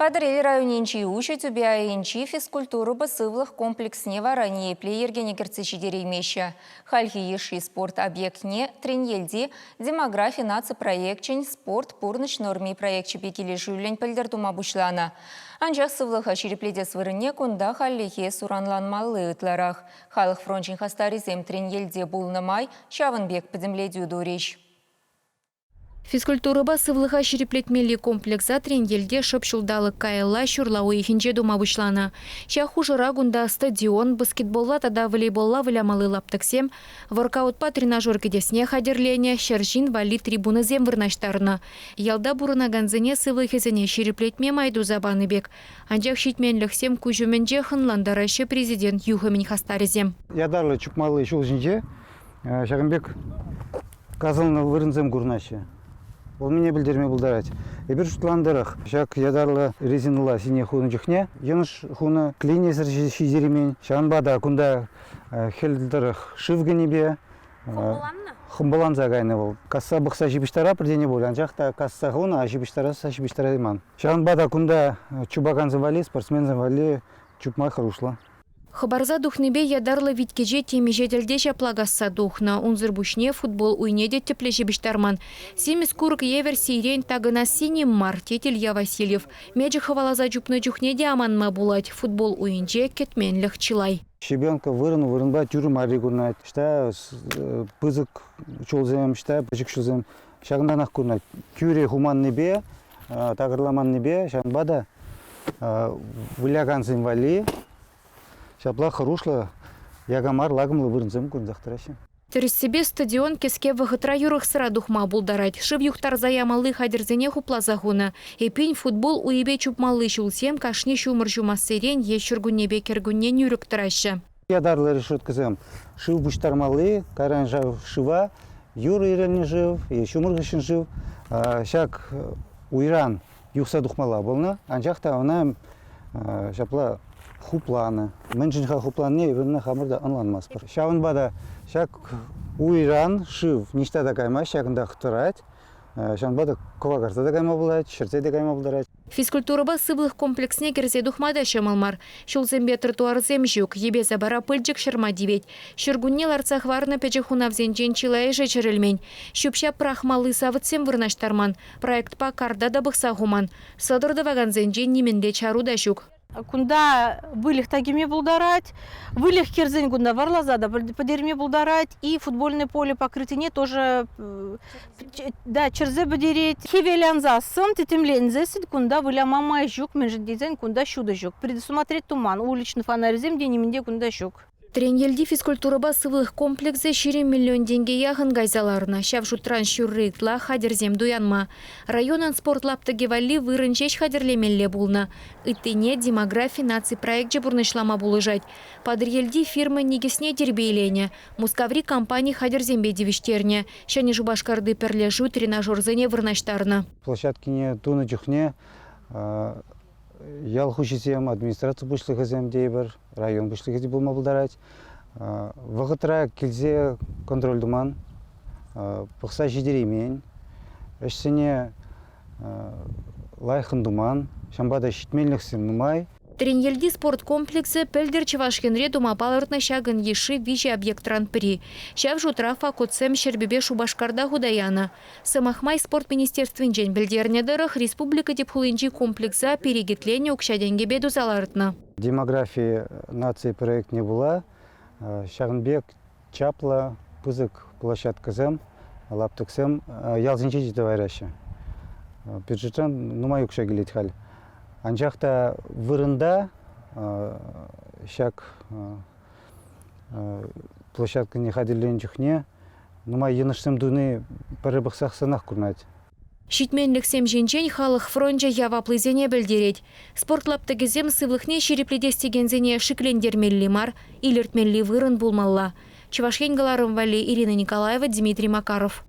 Патӑрьел районӗнчи уҫӑ тӳпе айӗнчи физкультурӑпа сывлӑх комплексне вара ниепле йӗркене кӗртсе ҫитереймеҫҫӗ. Хальхи йышши спорт объектне Треньелти демографи наци проекчӗн «Спорт пурнӑҫ норми» проекчӗпе килӗшӳллӗн пӗлтӗр тума пуҫланӑ. Анчах сывлӑха ҫирӗплетес вырӑнне кунта хальлӗхе суранланмалли ытларах. Халӑх фрончӗн хастарӗсем Треньелте пулнӑ май ҫавӑн пек пӗтӗмлетӳ турӗҫ. Физкультурӑпа сывлӑха ҫирӗплетмелли комплекса Треньелте шӑп ҫулталӑк каялла ҫурла уйӑхӗнче тума пуҫланӑ. Ҫак хушӑра кунта стадион, баскетболла тата волейболла вылямалли лаптӑксем, воркаутпа тренажер кӗтесне хатӗрленӗ, 100 ҫын валли трибунӑсем вырнаҫтарнӑ. Ялта пурӑнакансене сывлӑхӗсене ҫирӗплетме май туса панӑ пек. Анчах ҫитменлӗхсем куҫ умӗнчех ӑнлантараҫҫӗ президент юхӑмӗн хастарӗсем. Ятарлӑ чупмалли ҫул ҫинче ҫакӑн пек касӑлнӑ вырӑнсем курӑнаҫҫӗ. Вӑл мӗне пӗлтерме пултарать? Эпир шутланӑ тӑрӑх, ҫак ятарлӑ резинӑла сине хунӑ чухне йӑнӑш хунӑ, клинесӗр ҫитереймен. Ҫавӑнпа та кунта хӗл тӑрӑх шыв кӗнипе хӑмпӑланса кайнӑ вӑл. Касса пӑхса ҫыпӑҫтаратпӑр тенӗ пуль, анчах та касса хунӑ, а ҫыпӑҫтарасса ҫыпӑҫтарайман. Ҫавӑнпа та кунта чупакансем валли, спортсменсем валли чупма хӑрушлӑ. Хӑпарса тухнипе ятарлӑ виткӗче темиҫе тӗлте ҫапла касса тухнӑ. Унсӑр пуҫне футбол уйне те тӗплӗ ҫыпӑҫтарман. Симӗс курӑк евӗр сийрен такӑнасси ним мар, тет Илья Васильев. Мечӗк хӑваласа чупнӑ чухне те аманма пулать. Футбол уйӗнче кӗтменлӗх чылай. Щебенка вырӑн-вырӑнпа тӳрӗ марри курӑнать. Ӑҫта пысӑк чулсем, ӑҫта пӗчӗк чулсем. Ҫакӑнтанах курӑнать. Тӳрӗ хуманнипе, такӑрламаннипе ҫавӑнпа та вылякансем валли ҫапла хӑрушлӑ яка мар лакӑмлӑ вырӑнсем курӑнсах тӑраҫҫӗ. Тӗрӗссипе, стадион кӗске вӑхӑтра юрӑхсӑра тухма пултарать. Шыв юхтарса ямалли хатӗрсене хупласа хунӑ. Эппин, футбол уйӗпе чупмалли ҫулсем кашни ҫумӑр ҫумассерен е ҫуркуннепе кӗркунне нӳрӗк тӑраҫҫӗ. Ятарлӑ решеткӑсем шыв пуҫтармалли, кайран ҫав шыва юр ирӗлнӗ шыв е ҫумӑр хыҫҫӑн шыв ҫак уйран юхса тухмалла пулнӑ, анчах та ӑна ҫапла хупланӑ. Мӗншӗн-ха хупланине эпир ӑна хамӑр та ӑнланмастпӑр. Ҫавӑнпа та ҫак уйран шыв ниҫта та каймасть, ҫакӑнтах тӑрать. Ҫавӑнпа та кӑвакарса та кайма пулать, ҫӗрсе те кайма пултарать. Физкультурӑпа сывлӑх комплексне кӗрсе тухма та ҫӑмӑл мар. Ҫулсемпе тротуарсем ҫук, йӗпе-сапара пылчӑк ҫӑрма тивет. Ҫуркунне лартса хӑварнӑ пӗчӗк хунавсенчен чылайӑшӗ чӗрӗлмен. Ҫӳп-ҫап пӑрахмалли савӑтсем вырнаҫтарман, проектпа карта та пӑхса хуман. Сӑтӑр тӑвакансенчен нимӗнле чару та ҫук. Кунта выльӑх та кӗме пултарать. Выльӑх кӗрсен кунта варласа та пӗтерме пултарать. И футбольное поле покрытине тоже да, чӗрсе пӗтерет. Хӗвел ансассӑн, тӗттӗмленсессӗн кунта выляма май ҫук, мӗншӗн тесен кунта ҫутӑ ҫук. Предусмотреть туман. Уличный фонарьсем те нимӗн те кунта ҫук. Треньелти физкультурӑпа сывлӑх комплексӗ 20 миллион тенке яхӑн кайса ларнӑ. Ҫав шутран ҫурри ытла хатӗрсем туянма. Районӑн спорт лаптӑкӗ валли вырӑн ҫеҫ хатӗрлемелле пулнӑ. Ыттине демографи наци проекчӗ пурнӑҫлама пулӑшать. Патӑрьелти фирма никӗсне тирпейленӗ. Мускаври компани хатӗрсемпе тивӗҫтернӗ. Ҫӗнӗ Шупашкарти пӗрлешӳ тренажерсене вырнаҫтарнӑ. Площадкине тунӑ чухне ял хуҫисем, администраци пуҫлӑхӗсем тейӗпӗр, район пуҫлӑхӗ те пулма пултарать. Вӑхӑтра килсе контроль туман, пӑхса ҫитереймен, ӗҫсене лайӑххӑн туман, ҫавӑнпа та ҫитменлӗхсем нумай. Треньелти спорт комплексӗ пӗлтӗр Чӑваш Енре тума палӑртнӑ ҫакӑн йышши виҫӗ объектран пӗри. Ҫав шутра Факутсем Ҫӗрпӳпе Шупашкарта хута янӑ. Сӑмах май, спорт министерствинчен пӗлтернӗ тӑрӑх, республика тӗп хулинчи комплекса перекетленӗ укҫа-тенкӗпе туса лартнӑ. Демографи наци проектне пула ҫакӑн пек чаплӑ пысӑк площадкӑсем, лаптӑксем ялсенче те тӑвайраҫҫӗ. Бюджетран нумай укҫа килет халь. Анчах та вырӑнта ҫак площадкӑне хатӗрленӗ чухне нумай йӑнӑшсем туни пӗрре пӑхсахсанах курӑнать. Ҫитменлӗхсем ҫинчен халӑх фрончӗ яваплисене пӗлтерет. Спорт лаптӑкӗсем сывлӑхне ҫирӗплетес текенсене шиклентермелли мар, илӗртмелли вырӑн пулмалла. Чӑваш Ен кӑларӑм валли Ирина Николаева, Дмитрий Макаров.